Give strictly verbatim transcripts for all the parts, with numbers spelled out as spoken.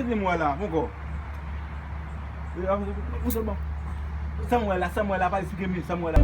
Kite m wè la, poko. Ou se bon. Sa m wè la, sa m wè la, pa esplike m, sa m wè la.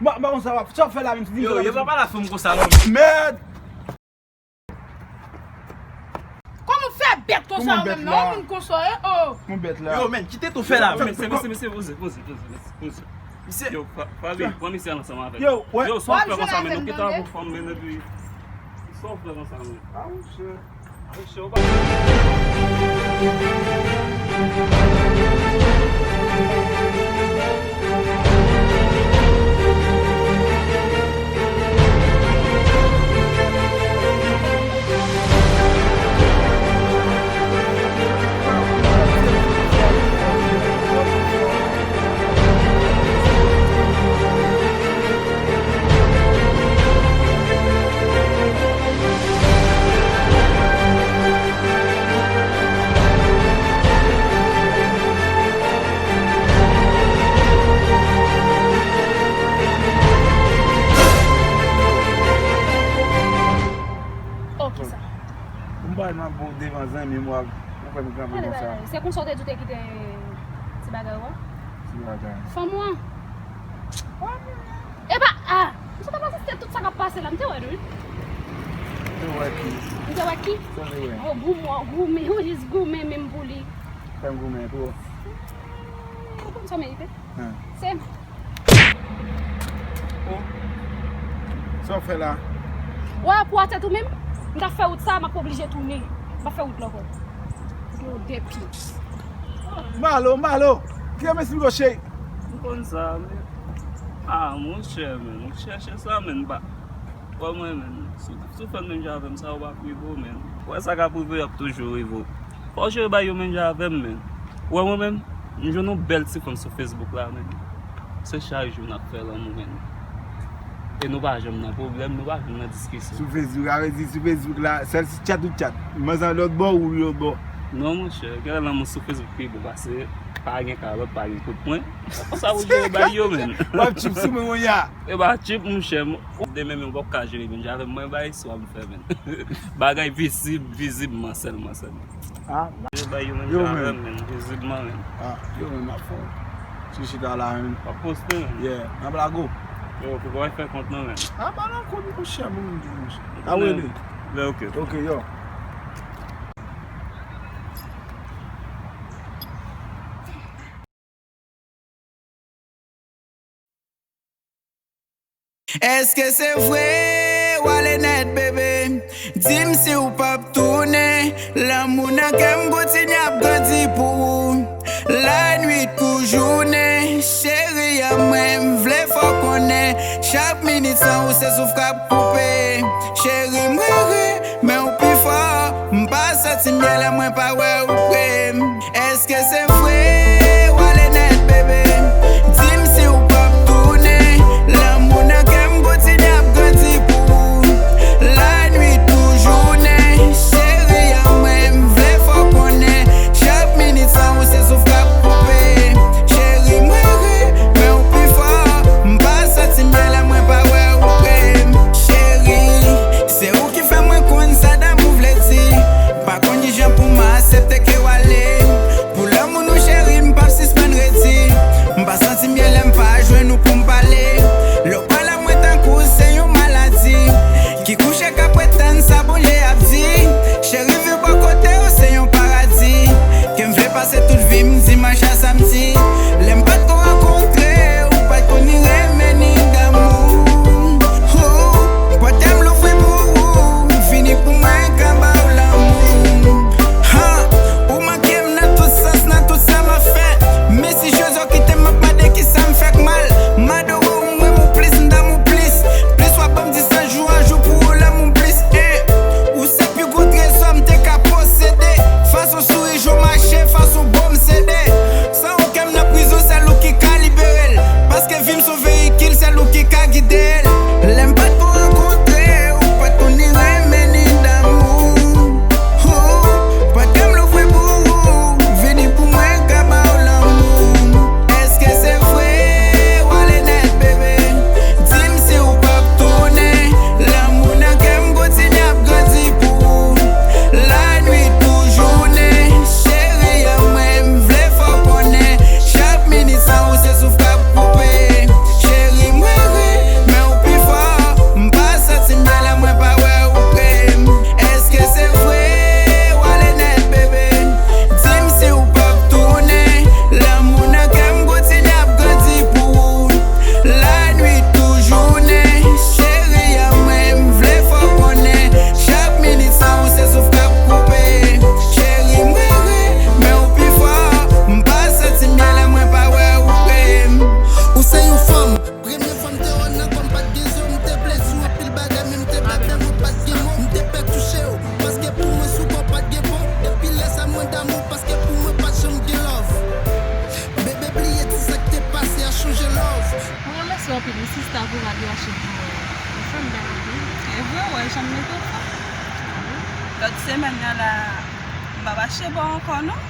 Mwen, mwen konn sa w ap, sa w ap fè la menm, si yo, yo pa pale a fanm konsa non. Mèd! Kòman w fè bèt konsa menm non, yon moun konsa, e o. Yon bèt la. Yo, men, kite tou fè la. Mesye, mesye, mesye, poze, poze, poze, mesye, poze. Mesye. Yo, Fa-, Fabi, pran misye ansanm avèk. Yo, wè. Yo, sa w ap fè konsa menm, nou kite avèk fanm menm epi. Sa w ap fè konsa menm. Ah, monchè. Oh, kisa? M pa nan bon devan zanmi m, w ap, w ap fè m kanpe konsa. Se konsa w te di w te kite ti bagay ou a? Ti bagay. Fanm ou an? Epa, ah, m sot ap asiste tout sa k ap pase la, m te wè l wi. Te wè ki? M te wè ki? Sa te wè? Oh, goumen, goumen, ou jis goumen menm pou li. Fè m goumen tou. Ou konn sa w merite? Hein. Se. Oh. Sa w fè la? Wè, pou atè tou menm, m ta fè wout sa, m ap oblije tounen. M pa fè wout la ankò. Yo, depi. Malo, malo. Ki mesye gòche? M konn sa, men. Ah, monchè, men. Ou chèche sa, men, ba. Wè mwen menm, si w, si w fè l menm jan avè m, sa yo p ap rive w, menn. Wè sa k ap rive w, y ap toujou rive w. Fò w jere bagay yo menm jan avè m, menn. Wè mwen menm, m jwenn yon bèl ti fanm sou Facebook la, menn. Se chak jou n ap fè lanmou, menn. E nou pa janm nan pwoblèm, nou pa janm nan diskisyon. Sou Facebook, sa vle di sou Facebook la, sèl si tchat ou tchat. Manzè lòt bò ou lòt bò. Non, monchè, gen lè lanmou sou Facebook pi bon pase pa gen kalòt, pa gen kout pwen. Se konsa pou jere bagay yo, menn. W ap tchip sou mwen, monchè. E ba tchip, monchè. Demen menm w p ap ka jere menm jan avè m, mwen bay istwa m fè, menn. Bagay vizib, vizibman sèlman, sèlman. Ah, jere bay yo menm jan avè m, menn, vizibman, menn. Ah, yo menm ap fè w. Ti chita la, menn. W ap poste, menn. Yeah, n ap lage w. Yo, fòk w al fè kont nan, menn. Ah, ba nan kont, monchè, moun di, monchè. A wele. Lè, ok. Ok, yo. Èske se vre w ale nèt, bebe? Di m si w p ap tounen. Lanmou nan kè m kontinye ap grandi pou ou. Lannuit kou jounen, cheri an mwen, m vle fè w konnen. Chak minit san ou se souf k ap koupe. Cheri, m rere, men w pi fò. M pa santi m byen lè mwen pa wè ou pre m. Èske se vre w ale nèt, bebe? Di m si w p ap tounen. Lanmou nan kè m kontinye ap grandi pou ou. Lannuit kou jounen, cheri an mwen, m vle fè w konnen. Chak minit san ou se souf k ap koupe. Cheri, m rere, men w pi fò. M pa santi m byen lè mwen pa wè ou pre m. Cheri, se ou ki fè mwen konn sa damou vle di. Pa konn kijan pou m aksepte Sista, kouraj, ou achte pou mwen. Ou fè m bèl anpil. E vre, wè, jan m mete w fò. Lòt semèn nan la, m p ap achte ba w ankò, non.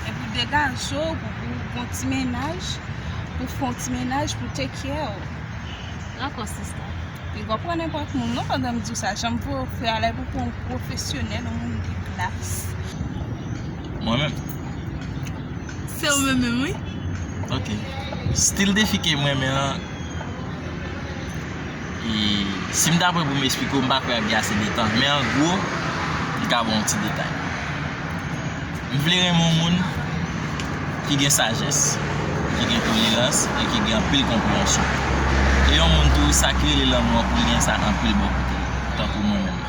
Epi w degaje w pou, pou, pou yon ti mennaj, pou fè yon ti mennaj, pou take care w. Dakò, sista. Piga w pran nenpòt moun, non, pandan m di w sa, jan m voye w fè a la, epi w pran yon pwofesyonèl, yon moun de klas. Mwen menm? Se ou menm menm, wi. Ok. Stil de fi ke m renmen an, e si m ta pran pou m esplike w, m pa kwè ap gen ase de tan. Men an gwo, m ka ba w yon ti detay. M vle renmen yon moun ki gen sajès, ki gen tolerans e ki gen anpil konpreyansyon. E yon moun tou, sa ki rele lanmou an, pou l gen sa anpil bò kote l, tankou mwen menm.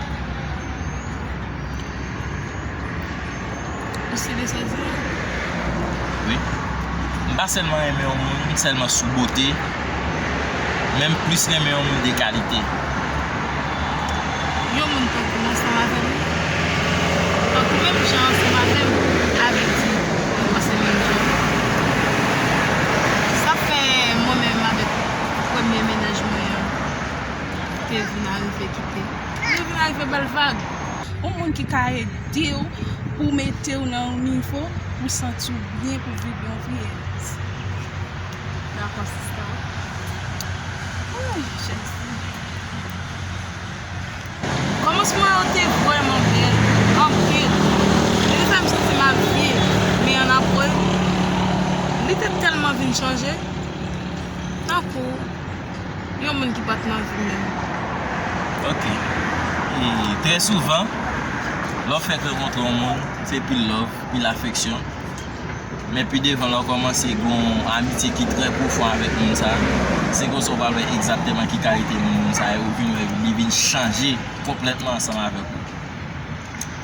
Ou sere sa di a? Wi. M pa sèlman renmen yon moun sèlman sou bote, men m plis renmen yon moun de kalite. Yon moun tankou m ansanm avè m, tankou menm jan ansanm avè m, avèk di, nou panse menm jan. Sa fè mwen menm avèk premye mennaj mwen an te vin arive kite. Nou vin arive bèl vag. Yon moun ki ka ede w pou mete w nan yon nivo pou w santi w byen, pou w viv yon vi elèz. Dakò, sista. Ay, Jezi. Kòmansman yo te vrèman bèl, anpil. Li te fè m santi m ap vye, men annapre, li te tèlman vin chanje. Tankou yon moun ki pa t nan vi m menm. Ok. E trè souvan, lè w fèk rankontre yon moun, se pil love, pil afeksyon. Men pi devan, lè w kòmanse gen yon amitye ki trè pwofon avèk moun sa, se konsa w pral wè egzakteman ki kalite moun moun sa ye, ou vin wè li vin chanje konplètman ansanm avèk ou.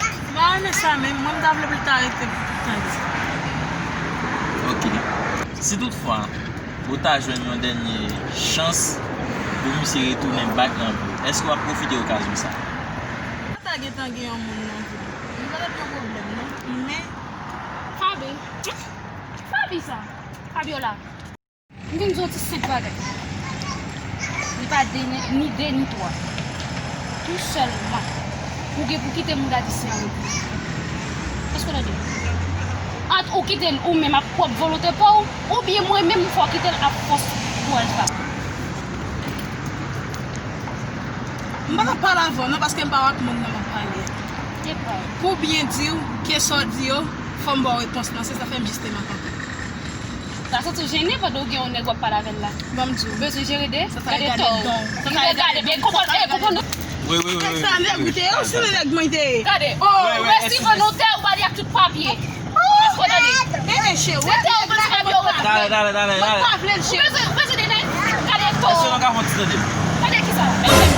M pa renmen sa menm, mwen m ta vle pou l ta rete pou tout tan di. Ok. Si toutfwa ou ta jwenn yon dènye chans pou misye retounen back nan vi w, èske w ap pwofite okazyon sa? Mwen ta gentan gen yon moun nan vi m. Li pa t ap yon pwoblèm non. Men Fabi. Fabi sa. Fabiola. M vin di w ti senp bagay. Li pa de, ni de ni twa. Tou sèlman, ou gen pou kite mouda Disney an repo. Èske w tande? Ant ou kite l ou menm ak pwòp volonte pa w, oubyen mwen menm m fè w kite l ak fòs kouraj pa m. M pa t ap pale avè w non, paske m pa wè ak moun nan m ap pale a. Epa. Pou byen di w, kesyon w di yo, fò m ba w repons lan, se sa fè m jis te makanpe. Sa santi w jennen pandan w gen yon nèg w ap pale avè l la. Ban m di w. Ou bezwen jere de? Gade tò w. Gade, gade, men konpòt, e, konpòt nou. Wi, wi, wi. Nèg sa, nèg ou te ye, ou si nèg mwen te ye. Gade. Ou resi vòlonte, ou pale ak tout papye. Èske w tande? E, e, cheri. Rete ou bezwen nèg yo. Talè, talè, talè, talè. Mwen pa vle l, cheri. Ou bezwen, ou bezwen de nèg? Gade tò w. Èske nou ka fè yon ti tande? Tande kisa?